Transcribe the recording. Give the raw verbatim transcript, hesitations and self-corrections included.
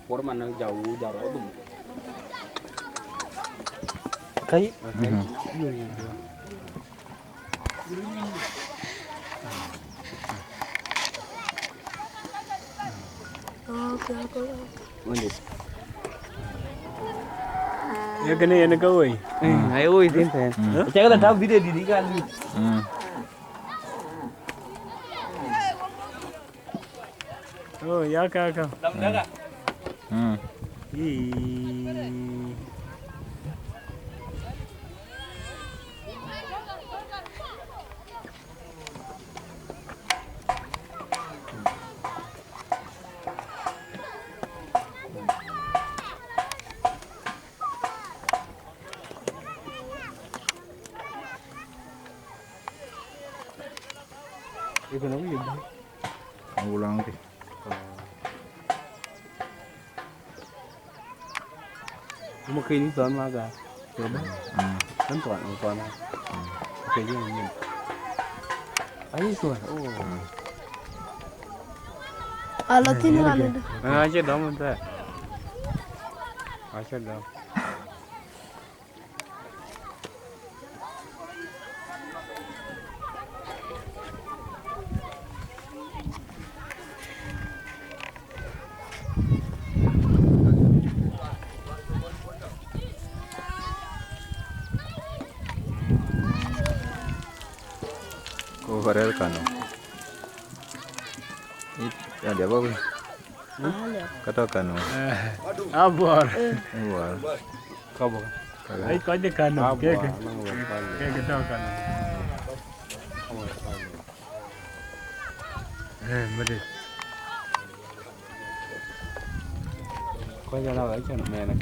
Por man na jau jau ro dum. Kai. Ye kënë yen ke woi. Ai woi thïn thɛn. Cak la tak video dït kan. Oh, ya ka ka. Mm. Ii. Ëkënë wïc bä. Awu laŋ kë. Më keny thɔn ma ga. Kë bä. Mm. Kan thɔn, thɔn. Mm. Kë jë ni. Ai thɔn. Oh. Mm. Ala tin wala. Ah, acie dɔm thɛ. Acie dɔm. Ko barel kano. It, ya dia babu. Ka tɔ̈ kano. Abuɔr. Abuɔr. Ka bɔ̈. Ai kɔc de kano. Kek. Kek tɔ̈ kano. Eh, mede. Kɔc ala wa chan mɛn.